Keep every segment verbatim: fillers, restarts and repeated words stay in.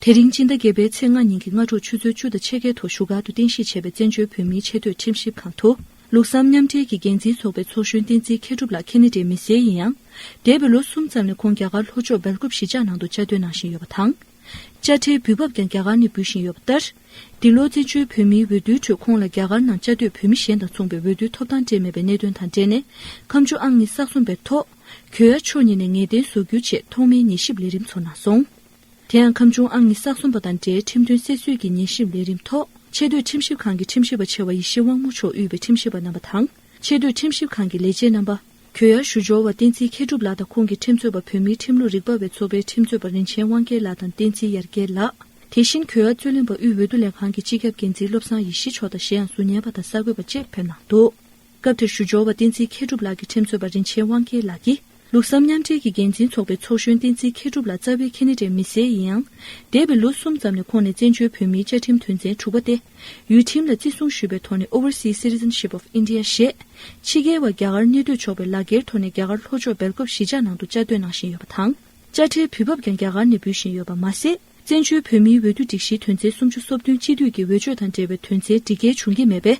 དེ་རིང་སྤྱི་ཟླ་བརྒྱད་པའི་ཚེས་ལྔ་ཉིན་གྱི་སྔ་དྲོ་ཆུ་ཚོད་བཅུ་དང་ཕྱེད་ཀའི་ཐོག་བཞུགས་སྒར་དུ་རྟེན་གཞི་བྱས་པའི་བཙན་བྱོལ་བོད་མིའི་ཆེས་མཐོའི་ཁྲིམས་ཞིབ་ཁང་དུ། ལུགས་བསམ་མཉམ་འབྲེལ་གྱི་འགན་འཛིན་ཚོགས་པའི་ཚོགས་གཞོན་བསྟན་འཛིན་མཁས་གྲུབ་ལགས་ཁེ་ན་ཌའི་མི་སེར་ཡིན་ཡང་། འདས་པའི་ལོ་གསུམ་ཙམ་ནས་ཁོང་རྒྱ་གར་ལྷོ་ཕྱོགས་སྦེལ་ཀོབ་གཞིས་ཆགས་ནང་དུ་བཅའ་སྡོད་གནང་བཞིན་ཡོད་པ་དང་། དཔྱ་ཁྲལ་འབུལ་འབབ་ཀྱང་རྒྱ་གར་ནས་འབུལ་བཞིན་ཡོད་པ་ལྟར། འདི་ལོ་བཙན་བྱོལ་བོད་མིའི་འོས་བསྡུའི་ཁྲོད་ཁོང་ལ་རྒྱ་གར་ནང་བཅའ་སྡོད་བོད་མི་གཞན་དང་མཚུངས་པའི་འོས་བསྡུའི་ཐོབ་ཐང་སྤྲད་མེད་པའི་གནད་དོན་དང་འབྲེལ་ནས། ཁམས་ཆུ་ཨང་ཉི་ཤུ་རྩ་གསུམ་པའི་ཐོག་གྱོད་ཡ་ཕྱོགས་གཉིས་ནས་ངེས་གཏན་བཟོ་རྒྱུའི་ཆེད་ཐོག་མའི་ཉན་ཞིབ་ལས་རིམ་ཚོགས་གནང་སོང་། དེ་ཡང་ཁམས་ཆུ་ཨང་ཉི་ཤུ་རྩ་གསུམ་པ་དང་འབྲེལ་ཁྲིམས་དོན་སེལ་གསོའི་གི་ཉན་ཞིབ་ལས་རིམ་ཐོག་ཆེས་མཐོའི་ཁྲིམས་ཞིབ་ཁང་གི་ཁྲིམས་ཞིབ་པ་ཆེ་བ་ཡེ་ཤེས་དབང་མོ་མཆོག་དབུས་པའི་ཁྲིམས་ཞིབ་པ་རྣམ་པ་དང་། ཆེས་མཐོའི་ཁྲིམས་ཞིབ་ཁང་གི་ལས་བྱེད་རྣམ་པ། གྱོད་ཡ་ཞུ་སྦྱོར་བ་བསྟན་འཛིན་མཁས་གྲུབ་ལགས་དང་ཁོང་གི་ཁྲིམས་རྩོད་པ་བོད་མིའི་ཁྲིམས་ལུགས་རིག་པ་བའི་ཚོགས་པའི་ཁྲིམས་རྩོད་པ་རིན་ཆེན་དབང་རྒྱལ་ལགས་དང་བསྟན་འཛིན་ཡར་རྒྱས་ལགས། དེ་བཞིན་གྱོད་ཡ་རྩོད་ལེན་པ་དབུས་འོས་བསྡུ་ལས་ཁང་གི་སྤྱི་ཁྱབ་འགན་འཛིན་བློ་བཟང་ཡེ་ཤེས་མཆོག་དང་གཞན་ཡང་གཟུགས་བརྙན་པ་དང་གསར་འགོད་པ་བཅས་ཕེབས་གནང་འདུག་སྐབས་དེར་ཞུ་སྦྱོར་བ་བསྟན་འཛིན་མཁས་གྲུབ་ལགས་ཀྱི་ཁྲིམས་རྩོད་པ་རིན་ཆེན་དབང་རྒྱལ་ལགས་ཀྱིས། ལུགས་བསམ་མཉམ་འབྲེལ་གྱི་འགན་འཛིན་ཚོགས་པའི་ཚོགས་གཞོན་བསྟན་འཛིན་མཁས་གྲུབ་ལགས་རྩ་བའི་ཁེ་ན་ཌའི་མི་སེར་ཡིན་ཡང་། འདས་པའི་ལོ་གསུམ་ཙམ་ནས་ཁོང་ནས་བཙན་བྱོལ་བོད་མིའི་བཅའ་ཁྲིམས་དོན་ཚན་དྲུག་པ་སྟེ། ཡུལ་ཁྲིམས་ལ་བརྩི་སྲུང་ཞུས་པའི་ཐོག་ནས་Overseas Citizenship of India ཞེས། ཕྱི་རྒྱལ་བ་རྒྱ་གར་གནས་སྡོད་ཆོག་པའི་ལག་འཁྱེར་ཐོག་ནས་རྒྱ་གར་ལྷོ་ཕྱོགས་སྦེལ་ཀོབ་གཞིས་ཆགས་ནང་དུ་བཅའ་སྡོད་གནང་བཞིན་ཡོད་པ་དང་། དཔྱ་ཁྲལ་འབུལ་འབབ་ཀྱང་རྒྱ་གར་ནས་འབུལ་བཞིན་ཡོད་པ་མ་ཟད། བཙན་བྱོལ་བོད་མིའི་འོས་བསྡུ་སྒྲིག་གཞིའི་དོན་ཚན་སུམ་ཅུ་སོ་བདུན་སྤྱི་འཐུས་ཀྱི་འོས་ཆོས་དང་འབྲེལ་བའི་དོན་ཚན་སྒྲིག་འགལ་བྱུང་གི་མེད་པས།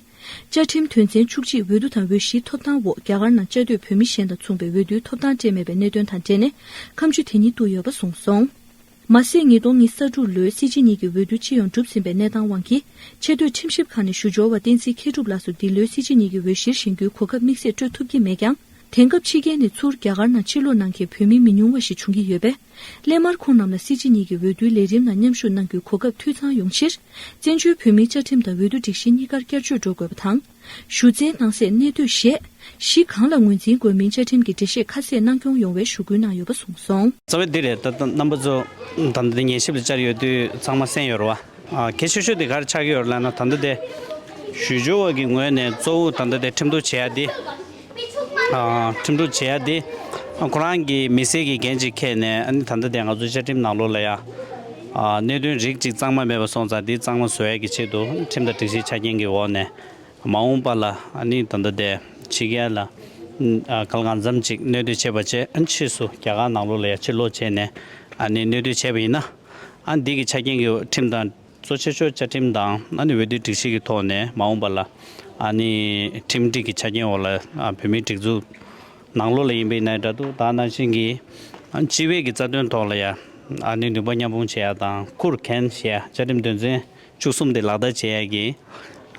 བཅའ་ཁྲིམས་དོན་ཚན་བཅུ་གཅིག་འོས་བསྡུ་དང་འོས་གཞིའི་ཐོབ་ཐང་འོག་རྒྱ་གར་ནང་བཅའ་སྡོད་བོད་མི་གཞན་དང་མཚུངས་པའི་འོས་བསྡུའི་ཐོབ་ཐང་སྤྲད་མེད་པའི་གནད་དོན་དང་འབྲེལ་ནས་ཁ་མཆུ་དེ་ཉིད་བཏུགས་ཡོད་པ་གསུངས་སོང་། མ་ཟད་ཉིས་སྟོང་ཉི་ཤུ་རྩ་དྲུག་ལོའི་སྲིད་སྤྱི་གཉིས་ཀྱི་འོས་བསྡུ་སྤྱི་ཡོངས་གྲུབ་ཟིན་པའི་གནས་སྟངས་དབང་གིས། ཆེས་མཐོའི་ཁྲིམས་ཞིབ་ཁང་ནས་ཞུ་སྦྱོར་བ་བསྟན་འཛིན་མཁས་གྲུབ་ལགས་སུ་འདི་ལོའི་སྲིད་སྤྱི་གཉིས་ཀྱི་འོས་གཞིར་བཞེངས་རྒྱུའི་གོ་སྐབས་དམིགས་བསལ་སྤྲོད་ཐུབ་ཀྱི་མེད་ཀྱང་། དེང་སྐབས་ཕྱི་རྒྱལ་ནས་ཚུར་རྒྱ་གར་ནང་ཕྱིར་ལོག་གནང་མཁན་བོད་མི་མི་ཉུང་བ་ཞིག་བྱུང་གི་ཡོད་པས། སླད་མར་ཁོང་རྣམས་ལ་སྲིད་སྤྱི་གཉིས་ཀྱི་འོས་བསྡུའི་ལས་རིམ་ནང་མཉམ་ཞུགས་གནང་རྒྱུའི་གོ་སྐབས་འཐུས་ཚང་ཡོང་ཕྱིར། བཙན་བྱོལ་བོད་མིའི་བཅའ་ཁྲིམས་དང་འོས་བསྡུ་སྒྲིག་གཞི་གཉིས་ཀར་བསྐྱར་བཅོས་འགྲོ་དགོས་པ་དང་། ཞུ་རྩའི་ནང་གསལ་གནས་སྡོད་གཞས། གཞི་གང་ལ་ངོས་འཛིན་དགོས་མིན་བཅའ་ཁྲིམས་ཀྱི་འགྲེལ་བཤད་ཁ་གསལ་གནང་སྐྱོང་ཡོང་བའི་ཞུ་སྐུལ་གནང་ཡོད་པ་གསུངས་སོང་། རྩ་བའི་འདི་རེད། ད་ལྟ་རྣམ་པ་ཚོ་ད་ལྟ་འདི་ཉན་ཞིབ་ལ་བཅར་ཡོད་དུས་ཚང་མ་གསན་ཡོད་རེད་བ། ཨ། གལ་ཆེ་ཤོས་དེ་ག་རེ་ཆགས་ཀྱི་ཡོད་རེད་ལབ་ན། ད་ལྟ་དེ་ཞུ་སྦྱོར་བ་གི་ངོས་ནས་གཙོ་བོ་ད་ལྟ་དེ་ཁྲིམས་གཏུག་བྱེད་ཡ་དེ། ཨ། ཁྲིམས་གཏུག་བྱེད་ཡ་དེ་ཁོ་རང་གི་མི་སེར་གྱི་འགན་ཅིག་འཁྱེར་ནས། ཨ་ནི་ད་ལྟ་དེ་ང་ཚོ་བཅའ་ཁྲིམས་ནང་ལོགས་ལ་ཡ། ཨ། གནད་དོན་རིགས་གཅིག་གཙང་མ་མེད་པ་སོང་ཙང་། དེ་གཙང་མ་བཟོ་ཡ་གི་ཆེད་དུ་ཁྲིམས་དང་སྒྲིག་གཞིའི་ཆ་རྐྱེན་གྱི་འོག་ནས། མ་འོངས་པ་ལ་ཨ་ནི་ད་ལྟ་དེ་ཕྱི་རྒྱལ་ལ། ཨ། གང་ལ་གང་འཚམ་ཅིག་གནས་སྡོད་བྱས་པ་བྱས། ཨ། ཕྱིས་སུ་རྒྱ་གར་ནང་ལོགས་ལ་ཡ་ཕྱིར་ལོག་བྱས་ནས། ཨ་ནི་གནས་སྡོད་བྱས་པ་ཡིན་ན། ཨ། འདི་གི་ཆ་རྐྱེན་གྱི་ཁྲིམས་དང་། གཙོ་ཆེ་ཤོས་བཅའ་ཁྲིམས་དང་། ཨ་ནི་འོས་བསྡུའི་སྒྲིག་གཞི་གི་ཐོག་ནས་མ་འོངས་པ་ལ། ཨ་ནི་ཁྲིམས་སྒྲིག་གི་ཆ་རྐྱེན་འོག་ལ། ཨ། བོད་མིའི་སྒྲིག་འཛུགས་ནང་ལོགས་ལ་ཡིན་པ་ཡིན་ན་འདྲ་འདུག་ད་ནང་བཞིན་གྱི། ཨ། སྤྱི་བའི་གི་རྩ་དོན་ཐོག་ལ་ཡ། ཨ་ནི་ནུས་པ་མཉམ་སྤུངས་བྱེད་ཡ་དང་། ཁུར་འགན་བཞེས་ཡ། བཅའ་ཁྲིམས་དོན་ཚན་བཅུ་གསུམ་དེ་ལག་བསྟར་བྱེད་ཡ་གི།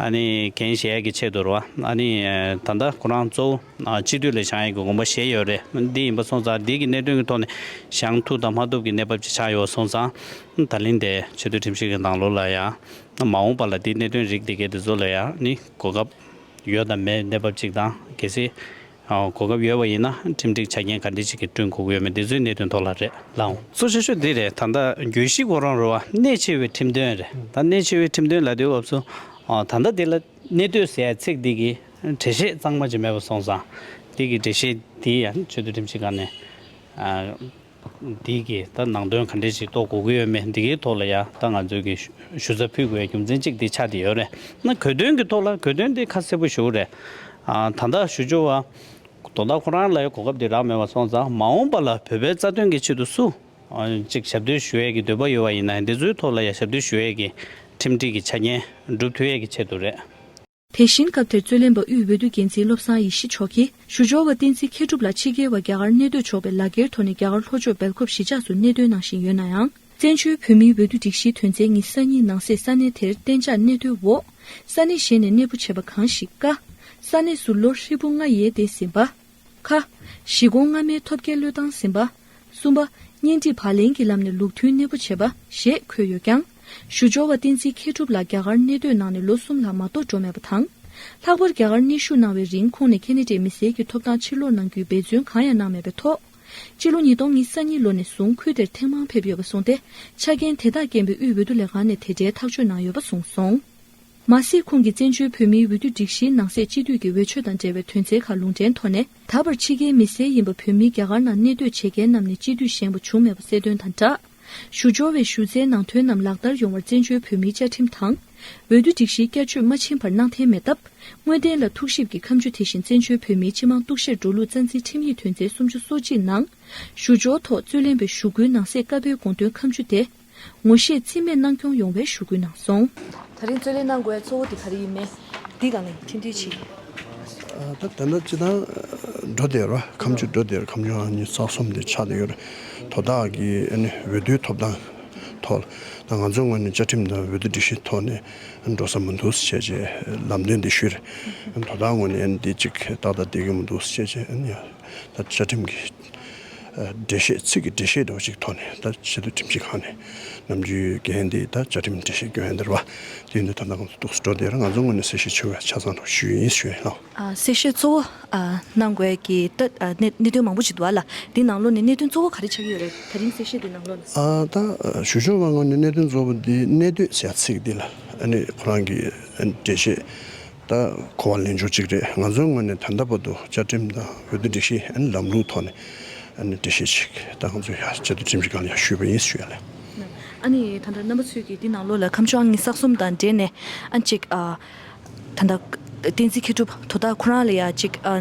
ཨ་ནི་འགན་བཞེས་ཡ་གི་ཆེད་དུ་རེད་བ། ཨ་ནི་ད་ལྟ་ཁོ་རང་གཙོ་བོ། ཨ། སྤྱི་འཐུས་ལ་བཞེངས་ཡ་གི་དགོངས་པ་བཞེས་ཡོད་རེད། འདི་ཡིན་པ་སོང་ཙང་། འདི་གི་གནད་དོན་གྱི་ཐོག་ནས་བཞེངས་ཐུབ་དང་མ་ཐུབ་ཀྱི་གནས་བབ་ཅིག་ཆགས་ཡོད་སོང་ཙང་། ད་ལན་དེ་ཆེས་མཐོའི་ཁྲིམས་ཞིབ་ཀྱི་ནང་ལོགས་ལ་ཡ། མ་འོངས་པ་ལ་འདི་གནད་དོན་རིགས་འདི་གའི་དེ་ཚོ་ལ་ཡ་ནི་གོ་སྐབས་ཡོད་དང་མེད་གནས་བབ་ཅིག་དང་། གལ་སྲིད། ཨ། གོ་སྐབས་ཡོད་པ་ཡིན་ན་ཁྲིམས་སྒྲིག་ཆ་རྐྱེན་ག་འདྲ་ཞིག་གི་བསྐྲུན་དགོས་ཀྱི་ཡོད་མེད་དེ་ཚོའི་གནད་དོན་ཐོག་ལ་རེད་ལགས། གཙོ་ཆེ་ཤོས་འདི་རེད། ད་ལྟ་གྱོད་གཞི་ཁོ་རང་རེད་བ། གནད་ཆེ་བའི་ཁྲིམས་དོན་རེད། ད་གནད་ཆེ་བའི་ཁྲིམས་དོན་ལབ་དུས་སྐབས་སུ། ཨ། ད་ལྟ་འདི་ལ་གནས་སྡོད་ཟེར་ཡ་ཚིག་འདི་གི་འགྲེལ་བཤད་གཙང་མ་ཅིག་མེད་པ་སོང་ཙང་། འདི་གི་འགྲེལ་བཤད་འདི་ཡང་ཆེས་མཐོའི་ཁྲིམས་ཞིབ་ཁང་ནས། ཨ། འདི་གི་ད་ནང་དོན་ག་འདྲ་ཞིག་རྟོགས་དགོས་ཀྱི་ཡོད་མེད་འདི་གའི་ཐོག་ལ་ཡ། ད་ང་ཚོས་ཀྱི་ཞུ་ཞུ་རྩ་ཕུལ་དགོས་རྒྱུ་མཚན་གཅིག་འདི་ཆགས་བསྡད་ཡོད་རེད། ན་གོ་དོན་གྱི་ཐོག་ལ། གོ་དོན་འདི་ཁ་གསལ་པོ་ཞུ་རེད། ཨ། ད་ལྟ་ཞུ་སྦྱོར་བ་དོན་དག་ཁོ་རང་ལ་ཡ་གོ་སྐབས་འདི་རག་མེད་པ་སོང་ཙང་། མ་འོངས་པ་ལ་བོད་པའི་རྩ་དོན་གྱི་ཆེད་དུ་སུ། ཨ། གཅིག་ཞབས་འདེགས་ཞུ་ཡས་ཀྱི་འདོད་པ་ཡོད་པ་ཡིན་ན། འདི་ཚོའི་ཐོག་ལ་ཡ་ཞབས་འདེགས་ཞུ་ཡས་ཀྱི་ཁྲིམས་སྒྲིག་གི་ཆ་རྐྱེན་སྒྲུབ་ཐུབ་ཡས་ཀྱི་ཆེད་དུ་རེད། དེ་བཞིན་སྐབས་དེར་རྩོད་ལེན་པ་དབུས་འོས་བསྡུ་འགན་འཛིན་བློ་བཟང་ཡེ་ཤེས་མཆོག་གིས། ཞུ་སྦྱོར་བ་བསྟན་འཛིན་མཁས་གྲུབ་ལགས་ཕྱི་རྒྱལ་བ་རྒྱ་གར་གནས་སྡོད་ཆོག་པའི་ལག་འཁྱེར་ཐོག་ནས་རྒྱ་གར་ལྷོ་ཕྱོགས་སྦེལ་ཀོབ་གཞིས་ཆགས་སུ་གནས་སྡོད་གནང་བཞིན་ཡོད་ན་ཡང་། བཙན་བྱོལ་བོད་མིའི་འོས་བསྡུ་སྒྲིག་གཞིའི་དོན་ཚན་ཉི་ཤུ་རྩ་གཉིས་ནང་གསེས་ས་གནས་དེར་གཏན་འཇགས་གནས་སྡོད་འོག་ས་གནས་གཞན་ནས་གནས་སྤོ་བྱས་པ་གང་ཞིག་ཀ་ས་གནས་སུ་ལོ་ཧྲིལ་པོ་ལྔ་ཡས་དེ་ཟིན་པ། ཁ་གཞིས་ཁོངས་སྔ་མའི་ཐོབ་སྐྱེད་བློས་བཏང་ཟིན་པ། གསུམ་པ། གཉེན་སྒྲིག་བར་ལེན་གྱི་ལམ་ནས་ལུགས་མཐུན་གནས་སྤོ་བྱས་པ་ཞེས་འཁོད་ཡོད་ཀྱང་། ཞུ་སྦྱོར་བ་བསྟན་འཛིན་མཁས་གྲུབ་ལགས་རྒྱ་གར་གནས་སྡོད་གནང་ནས་ལོ་གསུམ་ལྷག་མ་གཏོགས་འགྲོ་མེད་པ་དང་། ལྷག་པར་རྒྱ་གར་གནས་བཞུགས་གནང་བའི་རིང་ཁོང་ནས་ཁེ་ན་ཌའི་མི་སེར་གྱི་ཐོབ་ཐང་ཕྱིར་སློག་གནང་རྒྱུའི་འབད་བརྩོན་གང་ཡང་གནང་མེད་པའི་ཐོག་སྤྱི་ལོ་ཉིས་སྟོང་ཉི་ཤུ་རྩ་གཉིས་ལོ་ནས་བཟུང་ཁུལ་དེར་ཐེངས་མང་ཕེབས་ཡོད་པ་སོང་སྟེ། ཆ་རྐྱེན་དེ་དག་རྐྱེན་པས་དབུས་འོས་བསྡུ་ལས་ཁང་ནས་དེ་འབྲེལ་ཐག་གཅོད་གནང་ཡོད་པ་གསུངས་སོང་། མ་ཟད་ཁོང་གིས་བཙན་བྱོལ་བོད་མིའི་འོས་བསྡུ་སྒྲིག་གཞིའི་ནང་གསེས་སྤྱི་འཐུས་ཀྱི་འོས་ཆོས་དང་འབྲེལ་བའི་དོན་ཚན་ཁག་ལུང་འདྲེན་ཐོག་ནས། ད་བར་ཕྱི་རྒྱལ་མི་སེར་ཡིན་པ་བོད་མིའི་རྒྱ་གར་ནང་གནས་སྡོད་བྱེད་མཁན་རྣམས་ནས་སྤྱི་འཐུས་བཞེངས་པ་བྱུང་མེད་པ་གསལ་སྟོན་དང་སྦྲགས། ཞུ་སྦྱོར་བའི་ཞུ་རྩའི་ནང་དོན་རྣམས་ལག་བསྟར་ཡོང་བར་བཙན་བྱོལ་བོད་མིའི་བཅའ་ཁྲིམས་དང་། འོས་བསྡུ་སྒྲིག་གཞིའི་བསྐྱར་བཅོས་མ་ཕྱིན་བར་གནང་འཐེན་མེད་སྟབས། དངོས་བདེན་ལ་ཐུགས་ཞིབ་ཀྱིས་ཁ་མཆུ། དེ་བཞིན་བཙན་བྱོལ་བོད་མིའི་སྤྱི་དམངས་གཏུག་བཤེར་འགྲོ་ལུགས་རྩ་འཛིན་ཁྲིམས་ཡིག་དོན་ཚན་སུམ་ཅུ་སོ་གཅིག་ནང་། ཞུ་སྦྱོར་ཐོག་རྩོད་ལེན་པའི་ཞུ་སྐུལ་ནང་གསེས་བཀའ་པོད་དགོངས་དོན་ཁ་མཆུ་དེ། ངོ་ཤེས་རྩིས་མེད་གནང་སྐྱོང་ཡོང་བའི་ཞུ་སྐུལ་གནང་སོང་། ད་རིང་རྩོད་ལེན་གནང་དགོས་གཙོ་བོ་དེ་ག་རེ་ཡིན་མེད། འདི་སྒང་ལ་ཁྲིམས་མཐུན་ཆེད། ཨ། ད་ད་ལྟ་སྤྱི་བཏང་འགྲོ་བསྡད་ར། ཁ་མཆུ་འགྲོ་བསྡད་ར། ཁ་མཆུ་ཨང་གཉིས་རྩ་གསུམ་དེ་ཆགས་བསྡད་ཡོད་རེད། དོ་བདག་གིས་ཨ་ནི་འོས་བསྡུའི་ཐོབ་ཐང་ཐོག་ད་ང་ཚོའི་ངོས་ནས་བཅའ་ཁྲིམས་དང་འོས་བསྡུ་སྒྲིག་གཞིའི་ཐོག་ནས་འགྲོ་ས་མི་འདུག་ཟེར་བྱས་བྱས་ལམ་སྟོན་དེ་ཞུས་རེད། དོ་བདག་ངོས་ནས་ཨ་ནི་འདི་གཅིག་ཏག་ཏག་བསྡད་ཀྱི་མི་འདུག་ཟེར་བྱས་བྱས་ཨ་ནི་ད་བཅའ་ཁྲིམས་ཀྱི་འགྲེལ་བཤད། ཚིག་གི་འགྲེལ་བཤད་འདྲ་བོ་ཅིག་ཐོག་ནས་ད་ཆེས་མཐོའི་ཁྲིམས་ཞིབ་ཁང་ནས་ནམ་རྒྱུན་འགན་དེ་ད་བཅའ་ཁྲིམས་འགྲེལ་བཤད་སྐྱོན་ཡ་འདི་རེད་པ། དེ་ཡིན་དུས་ད་ལྟ་ང་ཚོ་འདུག་སེ་འགྲོ་བསྡད་ར། ང་ཚོ་ངོས་ནས་གསལ་བཤད་ཆེ་བ་ཆ་ཚང་འདྲ་བོ་ཞུས་ཡིན་ཞུ་ཡིན་ལགས། ཨ། གསལ་བཤད་གཙོ་བོ་ཨ་གནང་དགོས་ཀྱི་ད་ཨ་གནད་གནད་དོན་མང་པོ་ཅིག་འདུག་ཨ་ལགས། འདི་ནང་ལོགས་ནས་གནད་དོན་གཙོ་བོ་ག་རེ་ཆགས་ཀྱི་ཡོད་རེད། ད་རིང་གསལ་བཤད་འདི་ནང་ལོགས་ནས། ཨ། ད་ཞུ་སྦྱོང་བ་ངོས་ནས་གནད་དོན་གཙོ་བོ་འདི་གནད་དོད་ཟེར་ཡ་ཚིག་འདི་ལ་ཨ་ནི་ཁོ་རང་གི་འགྲེལ་བཤད། ད་གོ་བ་ལེན་ཕྱོགས་གཅིག་རེད། ང་ཚོའི་ངོས་ནས་ད་ལྟ་བར་དུ་བཅའ་ཁྲིམས་དང་འོས་བསྡུ་སྒྲིག་གཞི་ཨ་ནི་ལམ་ལུགས་ཐོག་ནས་ཨ་ནི་འགྲེལ་བཤད་ཅིག་ད་ང་ཚོས་ཡ་ཆེས་མཐོའི་ཁྲིམས་ཞིབ་ཁང་ལ་ཡ་ཞུས་པ་ཡིན་ཞུ་ཡ་ལགས། ཨ་ནི་ད་ལྟ་རྣམ་པ་ཚོས་ཀྱིས་འདི་ནང་ལོགས་ལ་ཁ་མཆུ་ཨང་གཉིས་རྩ་གསུམ་དང་འབྲེལ་ནས་ཨ་ཅིག་ཨ་ད་ལྟ་བསྟན་འཛིན་མཁས་གྲུབ་དོ་བདག་ཁོ་རང་ལ་ཡ་ཅིག་ཨ་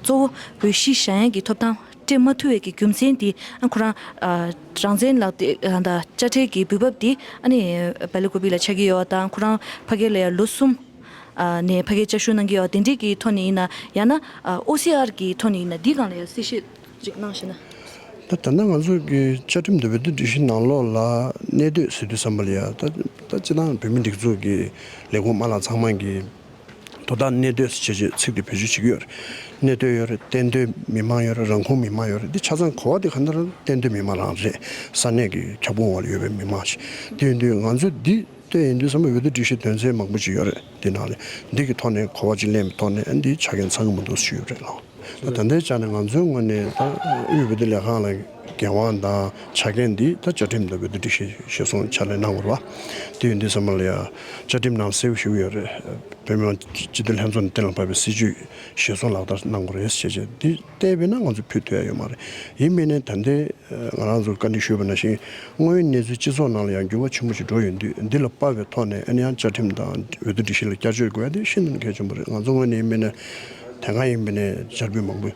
གཙོ་བོ་འོས་གཞི་བཞག་ཡས་ཀྱི་ཐོབ་ཐང་སྤྲད་མ་ཐུབ་པའི་གི་རྒྱུ་མཚན་དེ་ཨ་ཁོ་རང་ཨ་རང་བཙན་ལག་དེ་ཨ་ད་དཔྱ་ཁྲལ་གྱི་འབུལ་འབབ་དེ་ཨ་ནི་བལ་ཀོ་པི་ལ་ཆགས་ཀྱི་ཡོད་པ་དང་། ཁོ་རང་ཕ་གི་ལ་ཡ་ལོ་གསུམ་ཨ་ནས་ཕ་གིར་བཅའ་བཞུགས་གནང་གི་ཡོད་པ་དེ་འདྲའི་གི་ཐོག་ནས་ཡིན་ན། ཡང་ན་ཨ་ཨོ་སི་ཨར་གི་ཐོག་ནས་ཡིན་ན། འདི་སྒང་ལ་ཡ་གསལ་བཤད་ཅིག་གནང་ཤེས་ན། ད་ད་ལྟ་ང་ཚོ་གི་བཅའ་ཁྲིམས་དང་འོས་བསྡུ་སྒྲིག་གཞི་ནང་ལོགས་ལ་གནད་དོད་ཟེར་དུས་ཙམ་པ་ལ་ཡ་ད་ད་སྤྱིར་བཏང་བོད་མིའི་སྒྲིག་འཛུགས་ཀྱི་ལས་ཁུངས་མ་ལག་ཚང་མ་གིས་དོ་བདག་གནད་དོད་ཟེར་བྱས་བྱས་ཚིག་དེ་བེད་སྤྱོད་བྱེད་ཀྱི་ཡོད་རེད། གནད་དོད་ཡོད་རེད། གཏན་སྡོད་མི་མང་ཡོད་རེད། རང་ཁོངས་མི་མང་ཡོད་རེད། འདི་ཆ་ཚང་གོ་བ་དེ་ག་འདྲ་རེད། གཏན་སྡོད་མི་མང་རང་རེད། ས་གནས་ཀྱི་ཁྱབ་ཁོངས་འོག་ལ་ཡོད་པའི་མི་མང་ཞིག་དེ་ཡིན་དུས་ང་ཚོས་འདི་ལྟོས་ཡིན་དུས་ཙམ་པ་འོས་བསྡུ་སྒྲིག་གཞི་དོན་ཚན་མང་པོ་ཅིག་ཡོད་རེད། འདི་ནང་ལ་འདི་གི་ཐོག་ནས་གོ་བ་ཅིག་ལེན་པའི་ཐོག་ནས་ཨ་འདི་ཆ་རྐྱེན་ཚང་གི་མི་འདུག་ཞུས་ཡོད་རེད་ལགས། ད་ད་ལྟའི་ཆ་ནས་ང་ཚོའི་ངོས་ནས་ད་དབུས་འོས་བསྡུ་ལས་ཁང་ལ་འགན་དབང་དང་ཆ་རྐྱེན་འདི་ད་བཅའ་ཁྲིམས་དང་འོས་བསྡུ་སྒྲིག་གཞི་གཞིར་བཟུང་ཕྱག་ལས་གནང་དགོས་རེད་པ། དེ་ཡིན་དུས་ཙམ་པ་ལ་ཡ་བཅའ་ཁྲིམས་ནང་གསལ་པོ་ཞུ་གི་ཡོད་རེད། བོད་མི་མང་སྤྱི་འཐུས་ལྷན་ཚོགས་ནས་གཏན་ལ་ཕབ་པའི་སྲིད་བྱུས་གཞིར་བཟུང་ལག་བསྟར་གནང་དགོས་རེད་ཞེས་བྱས་འདི་བལྟས་པས་ན་ང་ཚོ་ཕུད་ཐུབ་ཡ་ཡོད་མ་རེད། ཡིན་མིན་ནས་ད་ལྟའི་ང་རང་ཚོར་བཀའ་འདྲི་ཞུས་པ་ནང་བཞིན་དངོས་ཡོད་གནས་ཚུལ་སྤྱི་ཚོགས་ནང་ལ་ཡང་འགྱུར་བ་ཆེན་པོ་ཞིག་འགྲོ་ཡོང་དུས། འདི་ལ་དཔག་པའི་ཐོག་ནས་ཨ་ནི་ཡང་བཅའ་ཁྲིམས་དང་འོས་བསྡུ་སྒྲིག་གཞི་ལ་བསྐྱར་བཅོས་དགོས་ཡ་དེ་ཤིན་ཏུ་གལ་ཆེན་པོ་རེད། ང་ཚོ་ངོས་ནས་ཡིན་མིན་ནས་དེ་སྒང་ཡིན་མིན་ནས་བཅར་འབུལ་མང་པོ་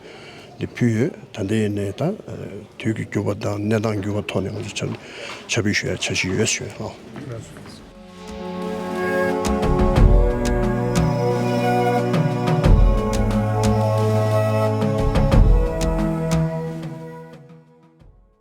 འདི་ཕུལ་ཡོད། ད་ལྟ་ཡིན་ནའི་ད་དུས་ཀྱི་འགྱུར་བ་དང་གནས་སྟངས་འགྱུར་བ་ཐོག་ནས་ང་ཚོ་བཅར་བཅར་འབུལ་ཞུ་ཡ་འཆར་གཞི་ཡོད་ཞུ་ཡ་ལགས།